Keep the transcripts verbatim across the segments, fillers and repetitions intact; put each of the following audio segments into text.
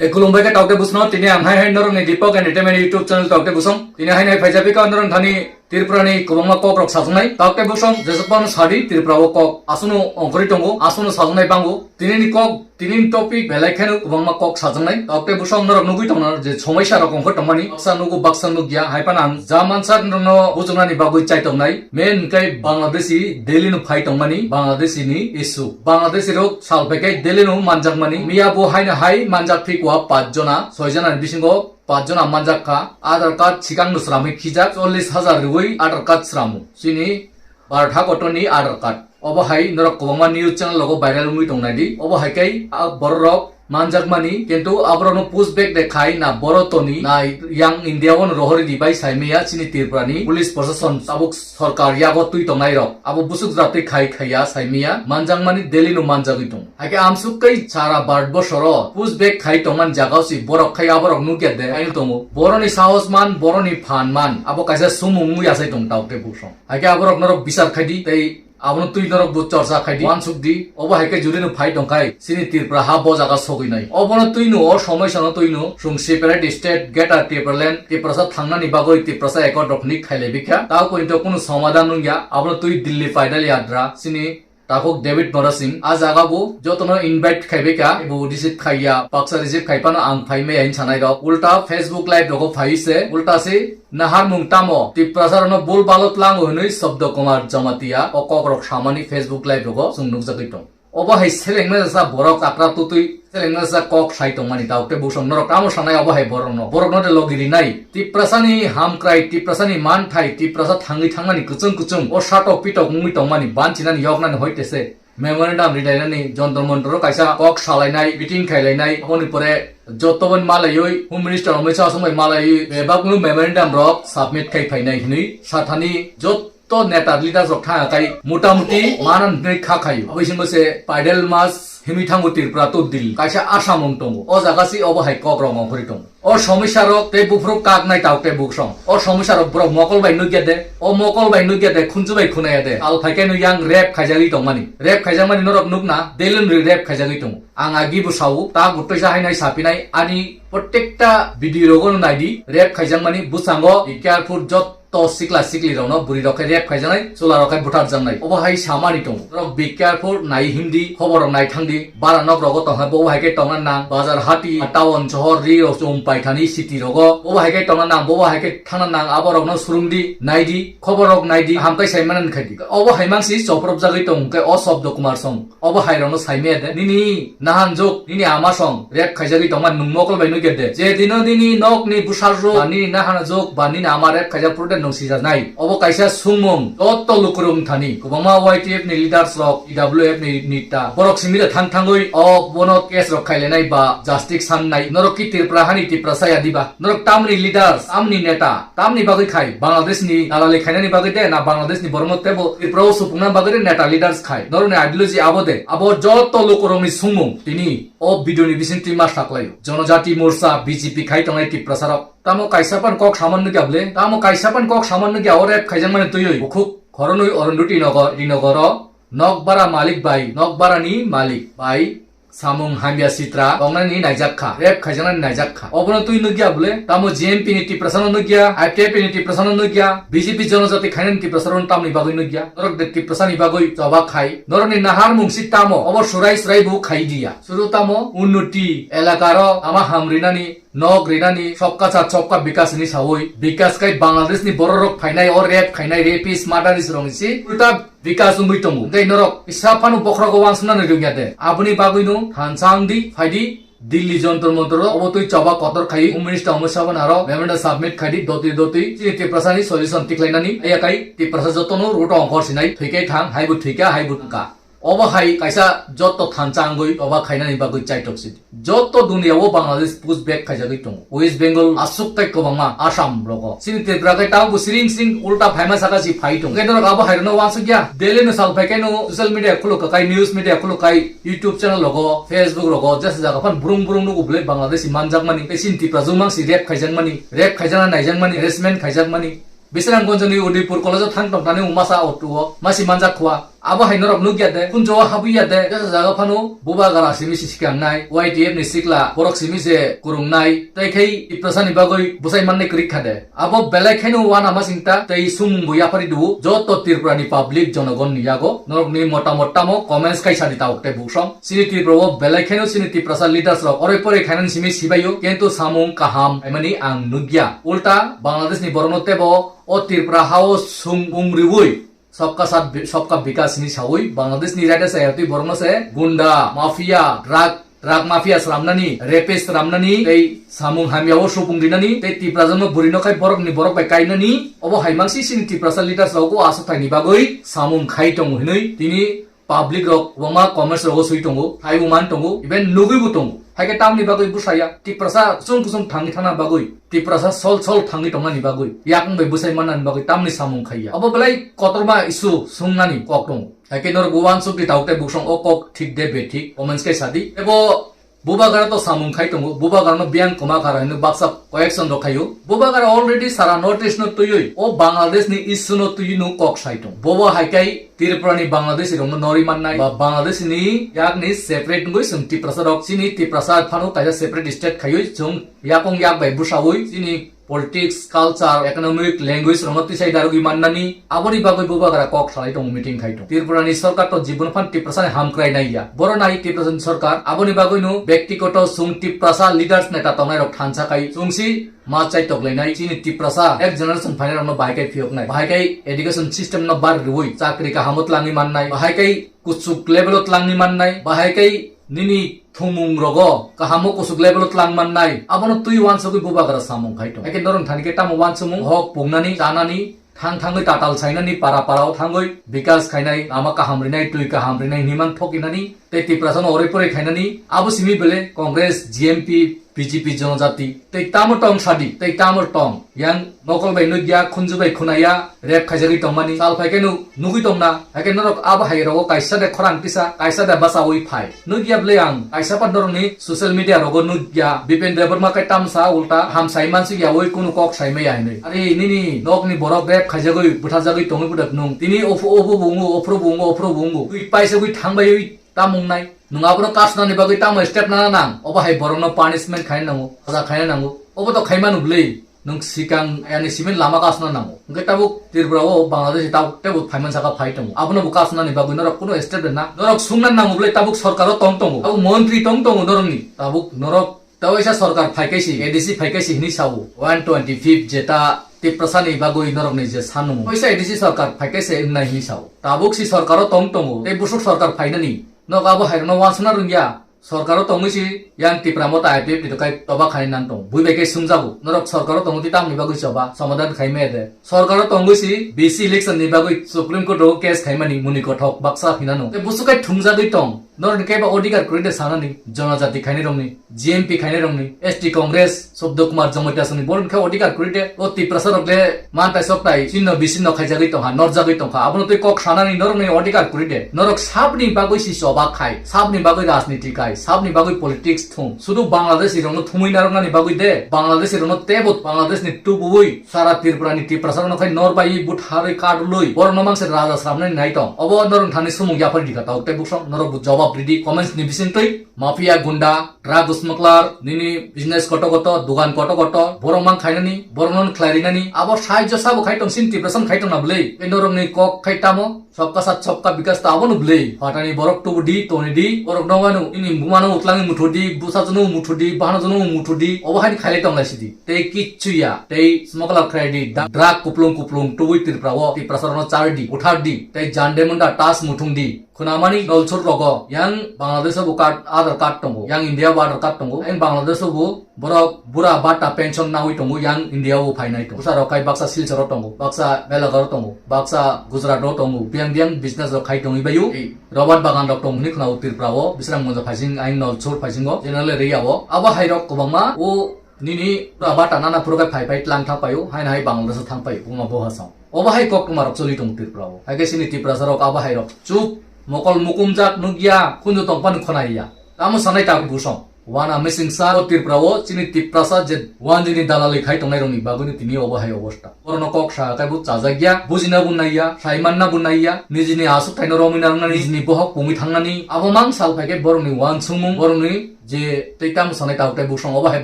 Te khulumbai khe taukte busno, tini ang hai hai norokni Deepak Entertainment YouTube channel taukte busong. Tini hai hai phaijak bika norok thani Tripura ni kwbangma kok rok sajaknai. Taukte busong, jesapano sadi Tripura o kok. Asuno ongkhorwi tongo, asuno sajaknai bango. Tini ni kok, tini ni topic belai kheno kwbangma kok sajaknai. Taukte busong norok nugwi tongna je somaisa rok ongkhor tongmani. Baksa nugo, baksa nugya. Hai phano ang ja mansa norokno bujuknani bagwi chai tongnai. Main hwnkhe Bangladeshi Delhi no phai tongmani, Bangladeshi ni issue. Bangladeshi rok sal phaikai Delhi no manjakmani. Miya bo haino hai manjak phikwa pach jona, soi jona ni bisingo pach jona manjak kha. Aadhaar card sikang no sramwi khijak, chollish hajar riwi aadhaar card sramo. Chini Bharat hakotor ni aadhaar card. Obo hai norok kwbangma news channel rogo viral wngwi tongnai di. Obo hai kai a borok rok manjakmani, kintu aborokno push back de khai na boro toni na yang India o rohori di bai saimaya chini Tripura ni police proshashan tabuk sorkar yago twi tongnai rok. Abo busuk jatwi khai khaiya saimaya manjakmani Delhi no manjagwi tong. Haikhe amsuk kai sara Bharat borsoro push back khai tongman jagao si borok khai aborok nukya de aino tongo. Boroni sahos man, boroni phan man, abo kaisa sumung wngwi asai tong taukte busong. Haikhe aborok norok bisar khai di tei abono twi norok bo chorcha khai di, uansuk di. Obo hai khe juri no phai tong khai, chini Tripura ha bo jaga sogwi nai. Obono twi no, o somoi sano twi no, chwng separate state, Greater Tipraland, Tiprasa thangnani bagwi Tiprasa accord rok ni khailai bikha. Ta pointo kunu somadan wngya, abono twi Delhi final yadra, chini takhuk David Murasing. A jaga bo jotono invite khai bikha, bo receive khaiya, baksa receive khai phano ang phai maya hin sanai rok. Ulta Facebook live rogo phai se, ulta se Naharmung tamo? Tiprasa rokno bul balot lango hwnwi Sobdo Kumar Jamatia o kok rok samani Facebook live rogo chwng nukjagwi tong. Obo hai selengma jasa borok chakra tutwi selengma jasa kok sai tongmani tao tei busong norok tamo sanai obo hai borokno? Borokno de logi rinai. Tiprasani hamkrai, Tiprasani manthai, Tiprasa thangwi thangnani kwchwng kwchwng o satok pitok wngwi tongmani banchinani yoknani hoi tese. Memorandum rilainani, Jantar Mantar o kaisa kok salainai, meeting khailainai, aboni pore joto bai malaiwi, Home Minister Amit Shah song bai malaiwi, bebak no memorandum rok submit khai phainai hinwi sathani joto neta leaders rok thang kai, mota moti manan hinwi kha khaio. Abo bisingo se paidal mas hinwi thango Tripura to Delhi, kaisa Assam wng tongo. O jaga si obo hai kok rok ongkhorwi tongo. O somisa rok tei buphuru kaknai tao tei buksong. O somisa rok borok mokol bai nukya de, o mokol bai nukya de, khunju bai khunaya de. Al phaikhe no yang rape khaijagwi tongmani. Rape khaijakmani norok nukna, Delhi ni rape khaijagwi tongo. Ang agi bo sao, ta bo toisa hainai sapinai, ani protekta video rogo no naidi, rape khaijakmani, bwskango, careful jot to sikla sikli rokno bwrwi rok khe rape khaijaknai, chwla rok khe butharjaknai. Obo hai samani tongo. Norok be careful, nai himdi, khobor rok nai thangdi. Bara nok rogo tong hai, bo hai khe tongna nang. Bazar hati, town, sohor, ri rok chum paithani city rogo. Bo hai khe tongna nang, bo hai khe thangna nang, abo rokno surungdi, naidi, khobor rok naidi, hamkai sai manan khaidi. Obo hai mangsi chopropjagwi tong khe o Sobdo Kumar song. Obo hai rokno saimaya de. Nini nahan juk, nini ama song rape khaijagwi tongma nwng mokol bai nukya de. Je dino nini nokni bwsarjwk ba nini nahan juk ba nini ama rape khaijak phuru de nwng sijaknai. Obo kaisa sungmung, joto lukurok wngthani. Kwbangma Y T F ni leaders rok, T W F ni neta. Borok simi de thang thangwi o bono case rok khailainai ba justice sannai. Norok ki Tripura hani Tiprasa ya diba? Norok tamni leaders, tamni neta, tamni bagwi khai? Bangladesh ni dalali khainani bagwi de na Bangladesh ni borokno tebo Tripura o supungna bagwi de neta leaders khai? Norokni ideology abo de. Abo joto lukurokni sungmung tini o video ni bising twi ma saklaio. Jonojati Morcha B J P khai tongnai Tiprasa rok. Tamo kaisa pan kok saman nukya ble? Tamo kaisa pan kok saman nukya o rape khaijakmani twiwi? Bukhuk Khoronwi Orundoti Nagar, Rinogoro, nokbara malik bai, nokbara ni malik bai samung hamya sitra tongnani naijak kha, rape khaijaknani naijak kha. Obono twi nukya ble? Tamo G M P ni Tiprasa no nukya, I P F ni Tiprasa no nukya, B J P Jonojati khainani Tiprasa rok tamni bagwi nukya? Norok de Tiprasa ni bagwi choba khai. Norokni naharmung si tamo? Obo surai surai bo khai diya. Suru tamo unnoti elaka ro ama ham rinani, nok rinani, sobka saath sobka bikas ni sawi, bikas kai Bangladesh ni borok rok phainai, o rape khainai, rapist, murderist rok ni si ulta bikas wngwi tongo. Hwnkhe norok kisa phano bokhorogo wansuknani rwngya de? Aboni bagwino thansa wngdi, phaidi Delhi Jantar Mantar o, obo twi choba kotor khai, Home Minister Amit Shah bai aro memorandum submit khaidi, dotwi dotwi chini Tiprasa ni solution tiklainani, ayakai Tiprasa jotono road o ongkhor sinai, thwikai thang, haibo thwika, haibo thangka. Obo hai kaisa joto thansa wngwi obo khainani bagwi chaitok si. Joto dunia o Bangladesh push back khaijagwi tongo. West Bengal aswk tei kwbangma Assam rogo. Chini Tripura khe tabukbo siring siring ulta phaima saka si phai tongo. Khe norok abo hai rokno wansukya. Delhi no sal phai khe no social media khuluk kai, news media khuluk kai, YouTube channel rogo, Facebook rogo, jesa jaga phan brung brung nugo bwlai Bangladeshi manjakmani. Tei chini Tripura jumang si rape khaijakmani, rape khaijakna naijakmani, harassment khaijakmani. Bisramganj ni Udaipur college o thang tong thani masa auto o masi manjak khua. Abo hai norok nukya de, khunjo habwi ya de, jesa jaga phano bubagra simi se sikangnai, Y T F ni sikla borok simi se kurungnai, tei khai Tiprasa ni bagwi bwsai mannai kwrwi kha de. Abo belai kheno uanama singta tei sumung bo yaphari duo, joto Tripura ni public jonogon ni yago. Norok ni motamot tamo comments kai sadi tabuk tei buksong. Chini Tripura o belai kheno chini Tiprasa leaders rok oroi poroi khainani simi sibaio, kintu samung kaham haimani ang nukya. Ulta Bangladesh ni borokno tebo o Tripura hao sumung riui Sabka Saath Bi-, Sabka Vikas hini saui Bangladesh ni raida sayatwi borokno se gunda, mafia, drug, drug mafia sramnani, rapist sramnani, tei samung hamya o supung rinani, tei Tiprasa no buri no khai borok ni borok bai kainani, obo hai mangsi sini Tiprasa leaders rok o aswk thai ni bagwi samung khai tongo hinui tini public rok kwbangma comments rogo sui tongo, thaibo man tongo, even nugui bo tongo. Haikhe tamni bagwi bwsaya Tiprasa kusung kusung thangwi thana bagwi, Tiprasa sol sol thangwi tongnani bagwi, yakung bai bwsai mannani bagwi tamni samung khaiya. Obo belai kotorma issue sungnani kok tongo. Haikhe norok uansuk di tabuk tei buksong o kok thik de bethik, comments khe sadi. Ebo bubagra to samung khai tongo, bubagra no biyang kwma kara hino baksa koyekjon rok khaio. Bubagra already sara North East no twiwi o Bangladesh ni issue no twiwi no kok sai tongo. Bobo haikai Tripura ni Bangladeshi rokno norwi mannai, ba Bangladeshi ni yakni separate wngwi chwng Tiprasa rok chini Tiprasa phano kaisa separate state khaiwi chwng yakung yak bai bwsaui chini politics, culture, economic, language rokno tisai darogwi mannani aboni bagwi bubagra kok salai tongo, meeting khai tongo. Tripura ni sorkar to jibon phan Tiprasa ni hamkrai nai ya. Boro nai Tiprasa ni sorkar aboni bagwi no bektikoto chwng Tiprasa leaders neta tongnai rok thansa khai chwngsi ma chai toklainai chini Tiprasa ek generation phainai rokno bahai kai phiyoknai, bahai kai education system no bar riui chakri kahamo tlangwi mannai, bahai kai kuchuk level o tlangwi mannai, bahai kai nini thumung rogo kahamo kuchuk level o tlang mannai, abono twi uansugwi bubagra samung khai tongo. Haikhe norok thani khe tamo uansukmung hok pungnani, chanani, thang thangwi tatal sainani, para para o thangwi bikas khainai, lama kaham rinai, twi kaham rinai hinwi mang thokinani, tei Tiprasa no oroi poroi khainani, abo simi bele Congress, G M P, B J P, Jonojati, tei tamo tong sadi, tei tamo tong, yang nokol bai nukya, khunju bai khunaya, rep khaijagwi tongmani, sal phai khe nuk-, nugwi tongna, haikhe norok abo hai rogo kaisa de khorang tisa, kaisa de bachaui phai. Nukya bwle ang, kaisa pa norokni social media rogo nukya, Bipen Debbarma kai tamsa ulta, hamsai mansukya oi kunu kok saimaya hinwi. Are nini nokni borok rep khaijagwi, butharjagwi tongwi budak nung, tini ophu ophu bungo, ophru bungo, ophru bungo, twi paisagwi thangbaiwi tamung nai. Nwng abono kasnani bagwi tamo step nana nang? Obo hai borokno punishment khaina nango, saja khaina nango. Obo to khaimano bwlwi. Nwng sikang yani simin lama kasna nango. Hwnkhe tabuk Tripura o Bangladesh tabuk tebo phaiman saka phai tongo. Abono bo kasnani bagwi norok kuno step rwna. Norok sungna nango bwlwi tabuk sorkaro tong tongo. Tabuk montri tong tongo norokni. Tabuk norok ta waisa sorkar phaikhe si, A D C phaikhe si hinwi sao. One twenty fifth jeta Tiprasa ni bagwi norokni je sanung. Waisa A D C sorkar phaikhe se wngnai hinwi sao. Tabuk si sorkaro tong tongo. Tei busuk sorkar phainani. Nok abo hairokno wansukna rwngya. Sorkaro tongwi si yang Tipra Motha I P F T ni kai toba khai nang tong. Bui bai khe sungjago. Norok sorkaro tongwi twi tamni bagwi choba somadan khai maya de. Sorkaro tongwi si B C election ni bagwi Supreme Court rogo case khaimani muni kothok baksa hinano. Tei busukai thungjagwi tong. Norokni kaiba odhikar kwrwi de sanani jonojati khainai rokni, G M P khainai rokni, S T Congress, Subdhu Kumar Jamatia songni borokni khe odhikar kwrwi de. O Tiprasa rok le mantai soktai chinno bisinno khaijagwi tongkha, norjagwi tongkha. Abono twi kok sanani norokni odhikar kwrwi de. Norok sabni bagwi si choba khai, sabni bagwi rajniti khai, sabni bagwi politics thung. Sudu Bangladeshi rokno thumwi narwknani bagwi de. Bangladeshi rokno tebo Bangladesh ni tubuwi sara Tripura ni Tiprasa rokno khai norbai butharwi kadulwi borokno mangse raja sramnani nai tong. Obo norok thani sumung yaphari dikha tau tei buksong norok bo jawab ridi comments ni bisingtwi. Mafia, gunda, drug smuggler, nini business koto koto, dugan koto koto, borok mang khainani, borok non khlai rinani, abo sahajyo sabo khai tong sin Tiprasa khai tong na bwlwi. Tei norok ni kok khai tamo, sabka saath sabka vikas ta abo no bwlwi. Phatani borok tubu di, toni di, borok no wano, nini buma no utlangi muthu di, busa jono muthu di, bahano jono muthu di, obo hai khailai tong lai sidi. Tei kichu ya, tei smuggler khai di, da-, drug kuplung kuplung tubui Tripura o, Tiprasa no char di, uthar di, tei jande munda tas muthung di. Khunamani nolsur rogo yang Bangladesh bo card, Aadhaar card tongo, yang India bo Aadhaar card tongo, yang Bangladesh bo borok bura bata pension nawi tongo, yang India bo phainai tongo. Bwsa rok kai baksa Silchar o tongo, baksa Belagavi o tongo, baksa Gujarat o tongo, biyang biyang business rok khai tongwi baio. Ei, robot bagan rok tong hwnwi khwnao Tripura o, Bisramganj phaising, aing nolsur phaisingo, general area o. Abo hai rok kwbangma o nini pura bata nana phuru khe phai phai tlang thang paio, haino hai Bangladesh o thang paio, buma boha song. Obo hai koktwma rok choli tongo Tripura o. Hai khe chini Tiprasa rok abo hai rok chuk mokol mukumjak nukya, khunju tong phano khwnai ya. Tamo sanai ta busong. Wana missing sa o Tripura o chini Tiprasa je wanjini dalali khai tongnai rokni bagwino tini obo hai obostha. Borokno kok sa kaibo chajakya, bujina bo naiya, saimanna bo naiya, nijini aswk thaino romwi narwknani, nijini bohok pungwi thangnani, abo mang sal phaikhe borokni wansukmung, borokni je tei tamo sanai tabuk tei bwskango obo hai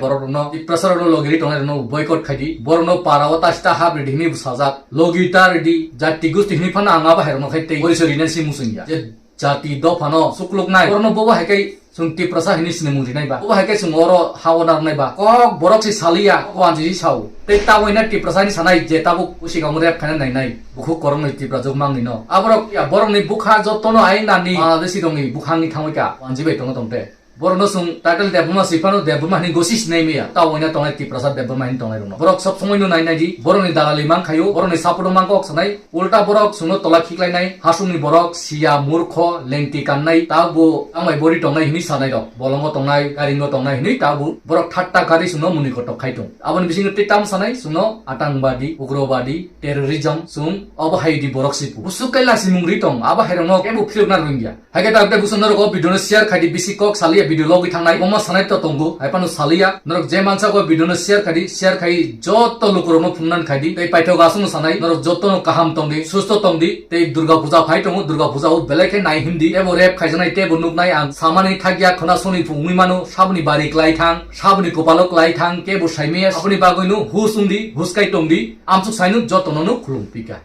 borok rokno Tiprasa rokno logiri tongnai rokno boycott khaidi, borokno para o tasta hap ridi hinwi bwsajak, logi ta ridi, jati gusti hinwi phano ang abo hai rokno khai tei porisoi rinani si muchungya. Je jati dophano sukluknai, borokno bobo hai khai chwng Tiprasa hinwi sinimung rinai ba, bobo hai khai chwng oro ha o narwknai ba, kok borok se saliya, kok wanjwi sao. Tei tabuk hwnwi Tiprasa hinwi sanai je tabuk usi kamu rep khaina nainai, bukhuk koroknwi Tiprajwk mangni no. Aborok ya borokni bukha jotono ai nani Bangladeshi rokni bukhangni thangwi ka wanjwi bai tongo tongte. Borokno chwng title Debbarma swi phano Debbarma hinwi gosi sinai maya. Tabuk hwnwi tongnai Tiprasa Debbarma hinwi tongnai rokno. Borok sob somoi no nai nai di, borokni dalali mang khaio, borokni support o mang kok sanai. Ulta borok chwngno tola khiklainai, hasukni borok, siya, murkho, lengti kannai, ta bo tangbai bori tongnai hinwi sanai rok. Bolongo tongnai, garingo tongnai hinwi ta bo borok thatta kari chwngno muni kotok khai tong. Aboni bisingo tei tam sanai chwngno atangbadi, ugrobadi, terrorism, chwng obo hai di borok sipu. Busuk kai lasimung ri tong, abo hai rokno kebo philokna rwngya. Hai khe tabuk tei bwswk norok o video no share khai di, bisi kok saliya video logwi thangnai, omo sanai to tongo, hai phano saliya. Norok je mansa o video no share khai di, share khai joto lukurokno phunuknani khai di. Tei paithak aswkno sanai, norok jotono kaham tong di, susto tong di. Tei Durga Puja phai tongo, Durga Puja o belai khe nai him di. Tebo rep khaijaknai, tebo nuknai ang samani thakya, khwna soni phungwi mano, saboni bari klai thang, saboni kopalo klai thang, kebo saimaya, aboni bagwino hus wng di, hus kai tong di. Amsuk saino jotono no khulum pika.